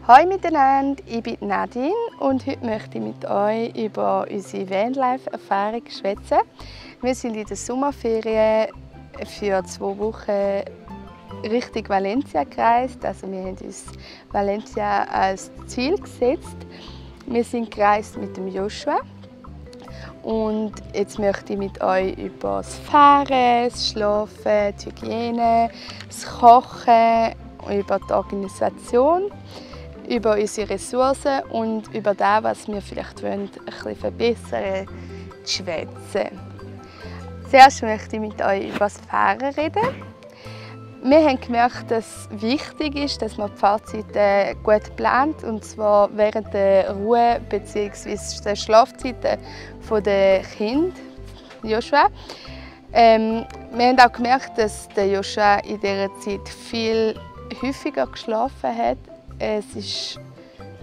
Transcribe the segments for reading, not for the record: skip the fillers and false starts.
Hallo miteinander, ich bin Nadine und heute möchte ich mit euch über unsere Vanlife-Erfahrung schwätzen. Wir sind in der Sommerferien für 2 Wochen Richtung Valencia gereist. Also wir haben uns Valencia als Ziel gesetzt. Wir sind gereist mit dem Joshua. Und jetzt möchte ich mit euch über das Fahren, das Schlafen, die Hygiene, das Kochen, über die Organisation, über unsere Ressourcen und über das, was wir vielleicht wollen, ein bisschen verbessern, schwätzen. Zuerst möchte ich mit euch über das Fahren reden. Wir haben gemerkt, dass es wichtig ist, dass man die Fahrzeiten gut plant, und zwar während der Ruhe- bzw. der Schlafzeiten der Kinder, Joshua. Wir haben auch gemerkt, dass der Joshua in dieser Zeit viel häufiger geschlafen hat. Es ist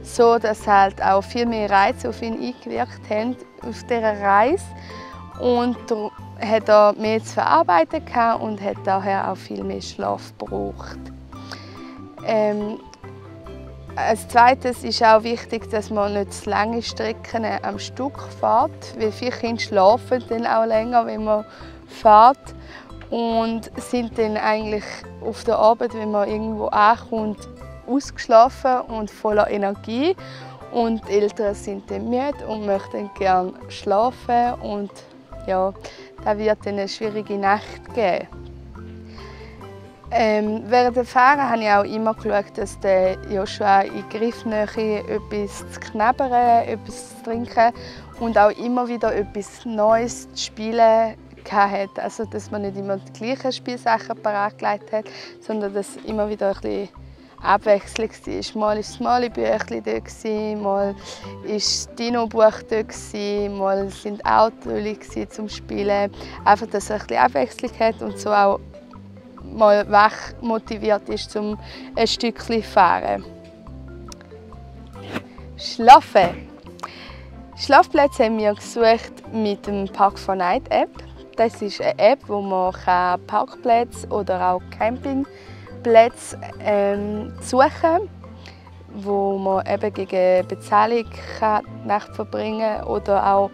so, dass halt auch viel mehr Reize auf ihn eingewirkt haben auf dieser Reise. Und hat er mehr zu verarbeiten und hat daher auch viel mehr Schlaf gebraucht. Als Zweites ist auch wichtig, dass man nicht zu lange Strecken am Stück fährt, weil viele Kinder schlafen dann auch länger, wenn man fährt, und sind dann eigentlich auf der Arbeit, wenn man irgendwo ankommt, ausgeschlafen und voller Energie. Und die Eltern sind dann müde und möchten gerne schlafen, und ja, da wird dann eine schwierige Nacht geben. Während der Fahren habe ich auch immer geschaut, dass der Joshua in Griffnähe etwas zu knabbern, etwas zu trinken und auch immer wieder etwas Neues zu spielen hatte. Also, dass man nicht immer die gleichen Spielsachen paratgelegt hat, sondern dass immer wieder ein bisschen Abwechslung war. Mal war das Malibüchlein dort, mal war das Dino-Buch dort, mal sind Autos zum Spielen. Einfach, dass er ein bisschen Abwechslung hat und so auch mal wach motiviert ist, um ein Stückchen zu fahren. Schlafen. Schlafplätze haben wir gesucht mit dem Park4Night-App. Das ist eine App, wo man Parkplätze oder auch Campingplätze suchen kann, wo man eben gegen Bezahlung die Nacht verbringen kann oder auch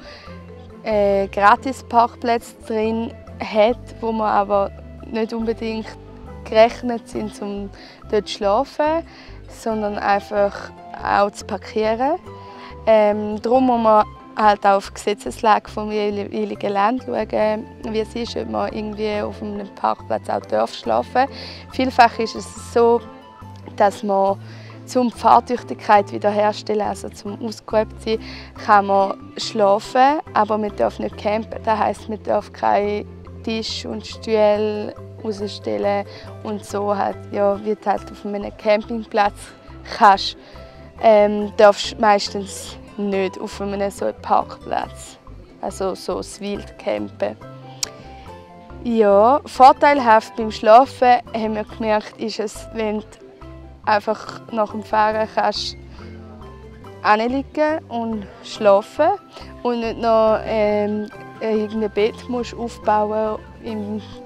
gratis Parkplätze drin hat, wo man aber nicht unbedingt gerechnet sind, um dort zu schlafen, sondern einfach auch zu parkieren. Darum muss man halt auch auf die Gesetzeslage des jeweiligen Land schauen, wie es ist, ob man irgendwie auf einem Parkplatz auch schlafen darf. Vielfach ist es so, dass man zum die Fahrtüchtigkeit wiederherstellen, also zum ausgeübt sein, kann man schlafen, aber man darf nicht campen. Das heisst, man darf keinen Tisch und Stühle rausstellen, und so halt, ja, wie du halt auf einem Campingplatz kannst, darfst du meistens nicht auf einem so Parkplatz, also so das Wildcampen. Ja, vorteilhaft beim Schlafen haben wir gemerkt, ist es, wenn du einfach nach dem Fahren kannst hinliegen und schlafen und nicht noch irgendein Bett musst aufbauen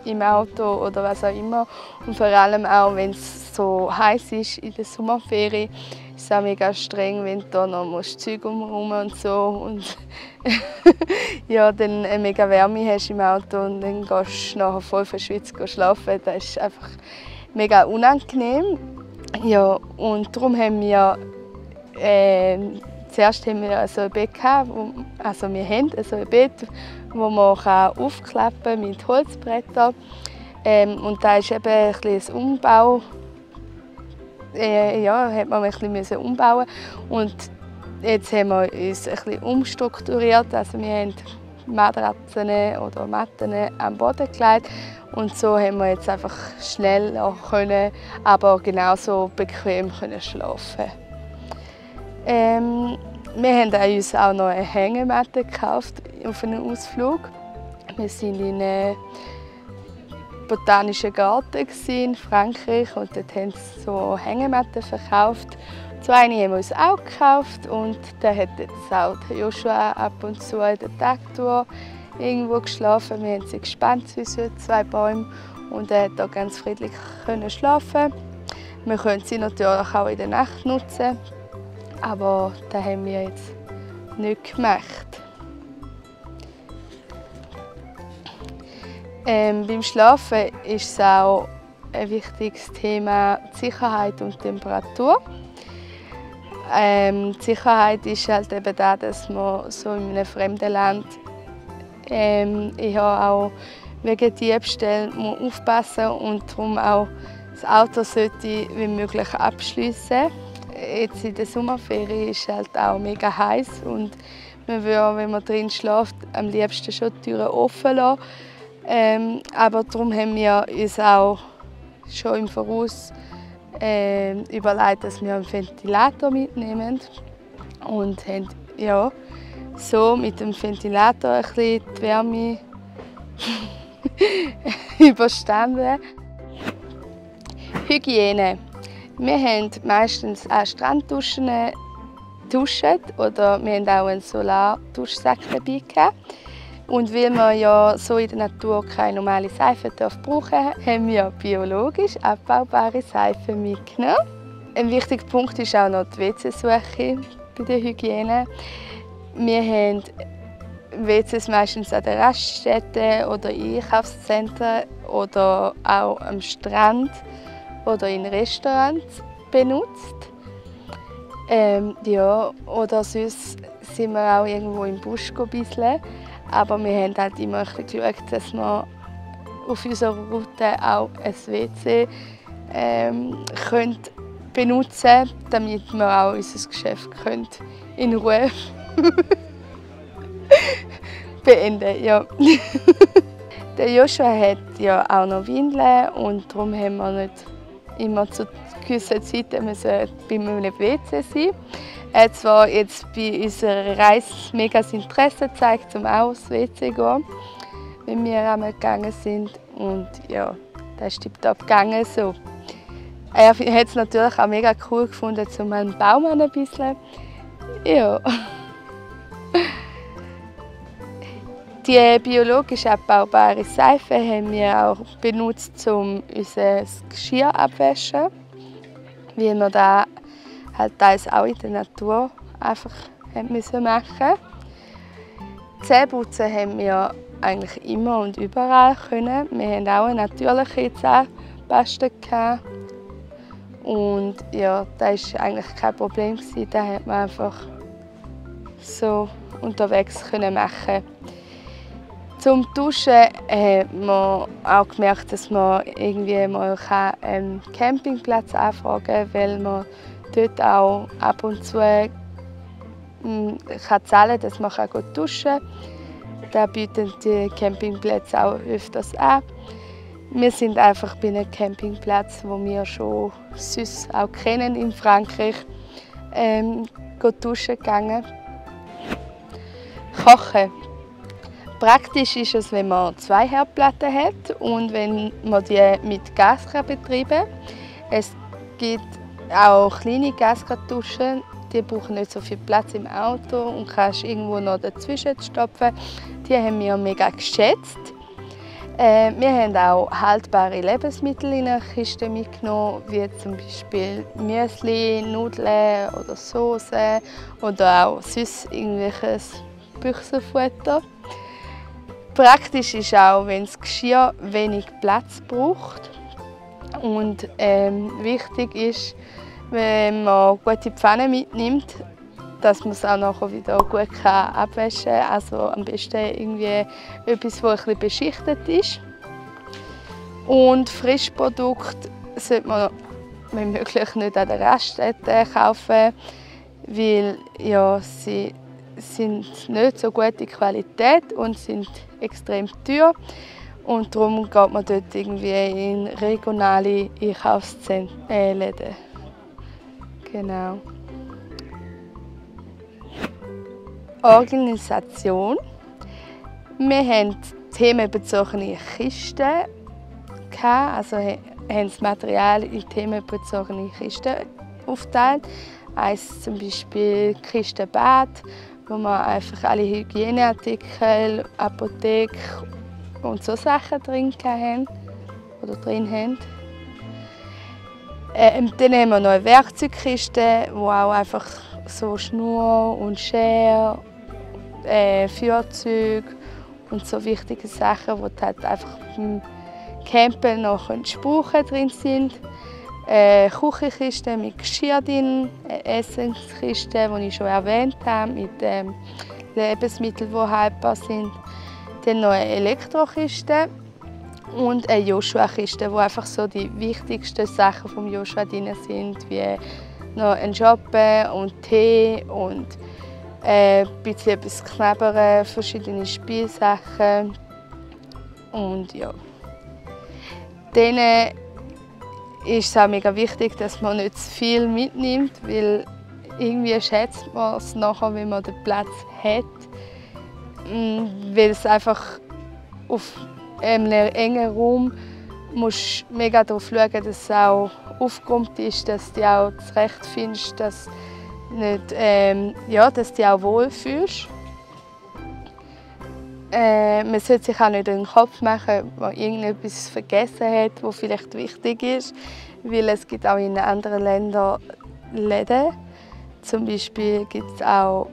im Auto oder was auch immer. Und vor allem auch, wenn es so heiß ist in der Sommerferien, ist es auch mega streng, wenn du da noch Zeug umherum und so und ja, dann eine mega Wärme hast im Auto und dann gehst du nachher voll verschwitzt schlafen. Das ist einfach mega unangenehm. Ja, und darum haben wir zuerst haben wir so ein Bett gehabt, also wir haben so ein Bett, wo man aufklappen kann mit Holzbrettern. Und da ist eben ein bisschen ein Umbau. Ja, hat man ein bisschen umbauen. Und jetzt haben wir uns ein bisschen umstrukturiert. Also wir haben Matratzen oder Matten am Boden gelegt. Und so haben wir jetzt einfach schnell können, aber genauso bequem schlafen. Wir haben uns auch noch eine Hängematte gekauft auf einen Ausflug. Wir waren in einem botanischen Garten in Frankreich und dort haben sie so Hängematten verkauft. So eine haben wir uns auch gekauft und da hat jetzt auch Joshua ab und zu in der Tagtour irgendwo geschlafen. Wir haben sie gespannt zwischen 2 Bäumen und er hat da ganz friedlich schlafen. Wir können sie natürlich auch in der Nacht nutzen, aber das haben wir jetzt nicht gemacht. Beim Schlafen ist es auch ein wichtiges Thema die Sicherheit und Temperatur. Die Sicherheit ist halt eben da, dass man so in einem fremden Land auch wegen Diebstählen aufpassen muss und darum auch das Auto sollte wie möglich abschliessen. Jetzt in der Sommerferien ist es halt auch mega heiß und man würde, wenn man drin schläft, am liebsten schon die Türen offen lassen. Aber darum haben wir uns auch schon im Voraus überlegt, dass wir einen Ventilator mitnehmen und haben ja, so mit dem Ventilator ein bisschen die Wärme überstanden. Hygiene. Wir haben meistens auch Strandduschen duschen oder wir haben auch einen Solarduschsack dabei gehabt. Und weil wir ja so in der Natur keine normale Seife brauchen dürfen, haben wir biologisch abbaubare Seife mitgenommen. Ein wichtiger Punkt ist auch noch die WC-Suche bei der Hygiene. Wir haben WCs meistens an den Raststätten oder in Einkaufszentren oder auch am Strand oder in Restaurants benutzt. Ja, oder sonst sind wir auch irgendwo im Busch bisseln. Aber wir haben halt immer geschaut, dass wir auf unserer Route auch ein WC benutzen können, damit wir auch unser Geschäft in Ruhe beenden. Ja. Der Joshua hat ja auch noch Windeln und darum haben wir nicht immer zu gewissen Zeiten bei einem WC sein. Er hat zwar jetzt bei unserer Reise mega Interesse gezeigt, um auch aufs WC zu gehen, wenn wir einmal gegangen sind. Und ja, das ist tiptop gegangen. So. Er hat es natürlich auch mega cool gefunden, um einen Baum ein bisschen. Ja. Die biologisch abbaubare Seife haben wir auch benutzt, um unser Geschirr abzuwaschen, weil wir da halt das auch in der Natur einfach machen müssen. Zähneputzen haben wir eigentlich immer und überall können. Wir hatten auch eine natürliche Zahnpasta und ja, das war eigentlich kein Problem. Das konnte man einfach so unterwegs machen. Zum Duschen hat man auch gemerkt, dass man irgendwie mal einen Campingplatz anfragen kann, weil man dort auch ab und zu kann zahlen, dass man duschen kann. Das bieten die Campingplätze auch öfters an. Wir sind einfach bei einem Campingplatz, den wir schon sonst auch kennen in Frankreich, duschen gegangen. Kochen. Praktisch ist es, wenn man 2 Herdplatten hat und wenn man die mit Gas betreiben kann. Es gibt auch kleine Gaskartuschen, die brauchen nicht so viel Platz im Auto und kannst irgendwo noch dazwischen stopfen. Die haben wir mega geschätzt. Wir haben auch haltbare Lebensmittel in einer Kiste mitgenommen, wie zum Beispiel Müsli, Nudeln oder Soße oder auch sonst irgendwelches Büchsenfutter. Praktisch ist auch, wenn das Geschirr wenig Platz braucht. Und wichtig ist, wenn man gute Pfanne mitnimmt, dass man es auch nachher wieder gut abwaschen kann. Also am besten irgendwie etwas, das ein bisschen beschichtet ist. Und Frischprodukte sollte man wenn möglich nicht an der Raststätte kaufen, weil ja, sie sind nicht so gute Qualität und sind extrem teuer. Und darum geht man dort irgendwie in regionale Einkaufsläden. Genau. Organisation. Wir haben themenbezogene Kisten, also haben das Material in themenbezogene Kisten aufgeteilt. Eins zum Beispiel Kiste Bad, wo man einfach alle Hygieneartikel, Apotheke und so Sachen drin haben. Dann haben wir noch eine Werkzeugkiste, wo auch einfach so Schnur und Schere, Feuerzeug und so wichtige Sachen, die halt einfach beim Campen noch brauchen drin sind. Eine Küchenkiste mit Geschirr drin, eine Essenskiste, die ich schon erwähnt habe, mit Lebensmitteln, die haltbar sind. Dann noch eine Elektrokiste und eine Joshua-Kiste, wo einfach so die wichtigsten Sachen vom Joshua drin sind, wie noch ein Shoppen und Tee und ein bisschen etwas knabbern, verschiedene Spielsachen und ja. Dann ist es auch mega wichtig, dass man nicht zu viel mitnimmt, weil irgendwie schätzt man es nachher, wenn man den Platz hat, weil es einfach auf einem engen Raum musst du mega darauf schauen, dass es auch aufgeräumt ist, dass du dich auch zurechtfindest, dass du dich auch wohlfühlst. Man sollte sich auch nicht in den Kopf machen, wenn man irgendetwas vergessen hat, was vielleicht wichtig ist, weil es gibt auch in anderen Ländern Läden. Zum Beispiel gibt es auch,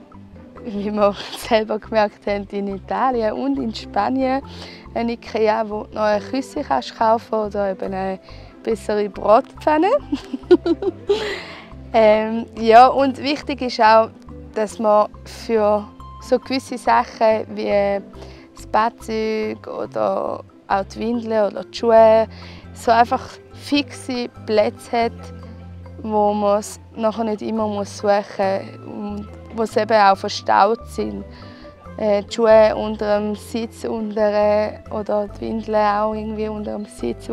wie wir selber gemerkt haben, in Italien und in Spanien eine Ikea, wo du noch eine Küsse kaufen kannst oder eben eine bessere Bratpfanne. Ja, und wichtig ist auch, dass man für so gewisse Sachen wie das Bettzeug oder auch die Windeln oder die Schuhe so einfach fixe Plätze hat, wo man es nachher nicht immer suchen muss und wo sie eben auch verstaut sind. Die Schuhe unter dem Sitz oder die Windeln auch irgendwie unter dem Sitz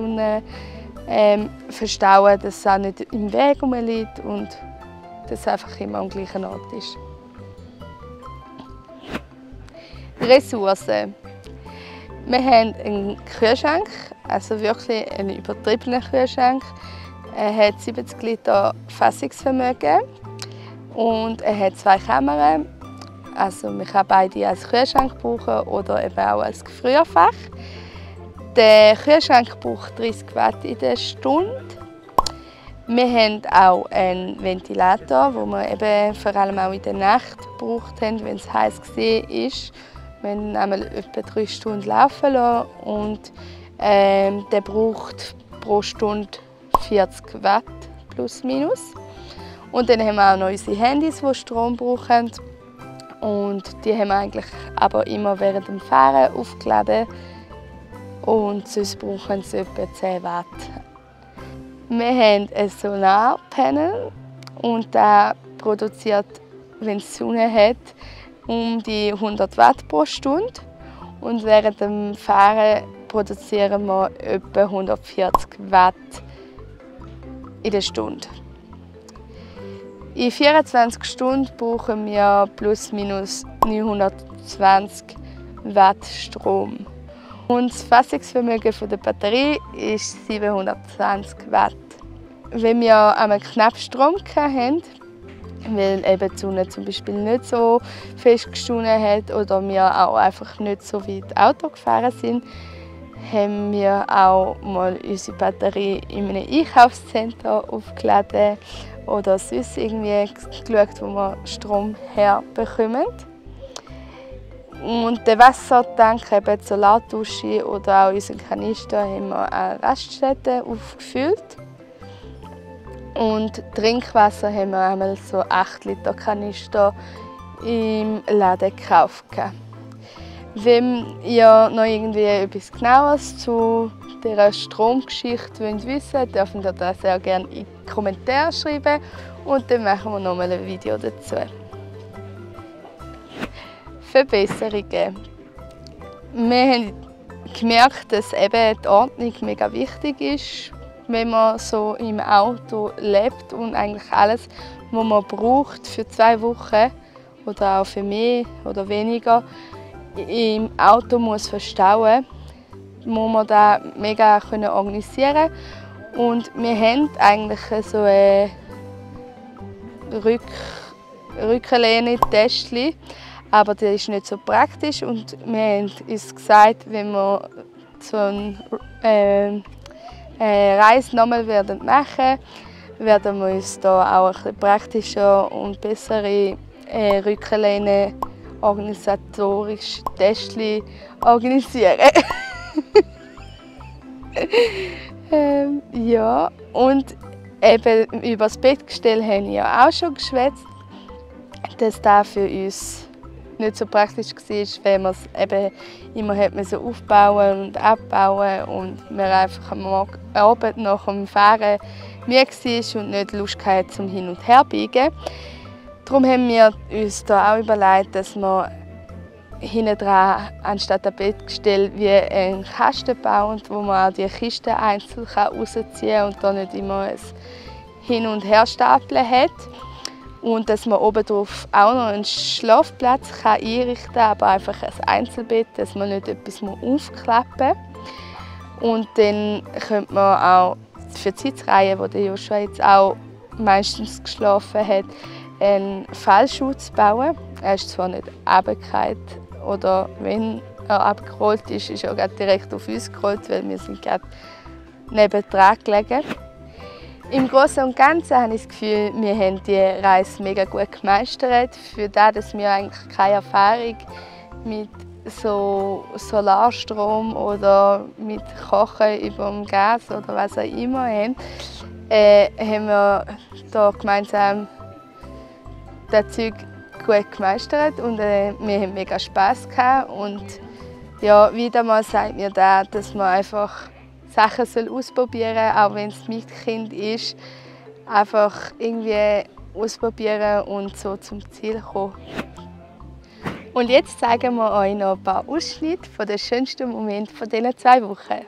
verstauen, dass es auch nicht im Weg rumliegt und dass es einfach immer am gleichen Ort ist. Ressourcen. Wir haben einen Kühlschrank, also wirklich einen übertriebenen Kühlschrank. Er hat 70 Liter Fassungsvermögen und er hat 2 Kammern. Also man kann beide als Kühlschrank brauchen oder eben auch als Gefrierfach. Der Kühlschrank braucht 30 Watt in der Stunde. Wir haben auch einen Ventilator, den wir eben vor allem auch in der Nacht gebraucht haben, wenn es heiß war. Wir haben einmal etwa 3 Stunden laufen lassen und der braucht pro Stunde 40 Watt plus minus. Und dann haben wir auch noch unsere Handys, die Strom brauchen. Und die haben wir eigentlich aber immer während dem Fahren aufgeladen. Und sonst brauchen sie etwa 10 Watt. Wir haben ein Solarpanel und das produziert, wenn es Sonne hat, um die 100 Watt pro Stunde. Und während dem Fahren produzieren wir etwa 140 Watt in der Stunde. In 24 Stunden brauchen wir plus minus 920 Watt Strom. Und das Fassungsvermögen der Batterie ist 720 Watt. Wenn wir einmal knapp Strom hatten, weil eben die Sonne zum Beispiel nicht so fest geschonen hat oder wir auch einfach nicht so weit Auto gefahren sind, haben wir auch mal unsere Batterie in einem Einkaufscenter aufgeladen oder sonst irgendwie geschaut, wo wir Strom herbekommen. Und den Wassertank, eben die Solardusche oder auch unseren Kanister haben wir an Raststätten aufgefüllt. Und Trinkwasser haben wir einmal so 8 Liter Kanister im Laden gekauft. Wenn ihr noch irgendwie etwas Genaueres zu dieser Stromgeschichte wissen wollt, dürft ihr das sehr gerne in die Kommentare schreiben und dann machen wir noch mal ein Video dazu. Verbesserungen. Wir haben gemerkt, dass eben die Ordnung mega wichtig ist, wenn man so im Auto lebt und eigentlich alles, was man braucht für 2 Wochen oder auch für mehr oder weniger, im Auto muss verstauen, muss man das mega organisieren. Und wir haben eigentlich so ein Rückenlehne-Täschchen, aber das ist nicht so praktisch. Und wir haben uns gesagt, wenn wir so eine Reise nochmal machen, werden wir uns da auch ein bisschen praktischer und bessere Rückenlehne organisatorische Testchen organisieren. Ja, und eben über das Bettgestell habe ich ja auch schon geschwätzt, dass das für uns nicht so praktisch war, wenn man es eben immer aufbauen und abbauen und wir einfach am Abend nach dem Fahren müde war und nicht Lust hatten zum Hin- und Herbiegen. Darum haben wir uns da auch überlegt, dass wir hinten dran anstatt ein Bettgestell wie einen Kasten bauen, wo man auch die Kisten einzeln rausziehen kann und da nicht immer ein Hin- und Herstapeln hat. Und dass man oben drauf auch noch einen Schlafplatz einrichten kann, aber einfach ein Einzelbett, dass man nicht etwas aufklappen muss. Und dann könnte man auch für die Sitzreihe, wo der Joshua jetzt auch meistens geschlafen hat, einen Fallschutz bauen. Er ist zwar nicht runtergefallen, oder wenn er abgerollt ist, ist er gerade direkt auf uns gerollt, weil wir sind gerade nebendran gelegen. Im Großen und Ganzen habe ich das Gefühl, wir haben die Reise mega gut gemeistert. Für das, dass wir eigentlich keine Erfahrung mit so Solarstrom oder mit Kochen über dem Gas oder was auch immer haben, haben wir da gemeinsam das Zeug gut gemeistert und wir haben mega Spass gehabt. Und ja, wieder mal sagt mir da, dass man einfach Sachen ausprobieren soll, auch wenn es mit Kind ist. Einfach irgendwie ausprobieren und so zum Ziel kommen. Und jetzt zeigen wir euch noch ein paar Ausschnitte von den schönsten Momenten von diesen 2 Wochen.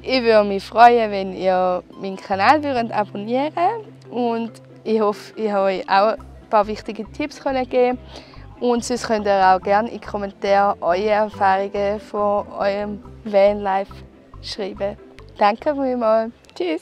Ich würde mich freuen, wenn ihr meinen Kanal abonnieren würdet. Und ich hoffe, ich habe euch auch ein paar wichtige Tipps geben. Und sonst könnt ihr auch gerne in die Kommentare eure Erfahrungen von eurem Vanlife schreiben. Danke vielmals. Tschüss.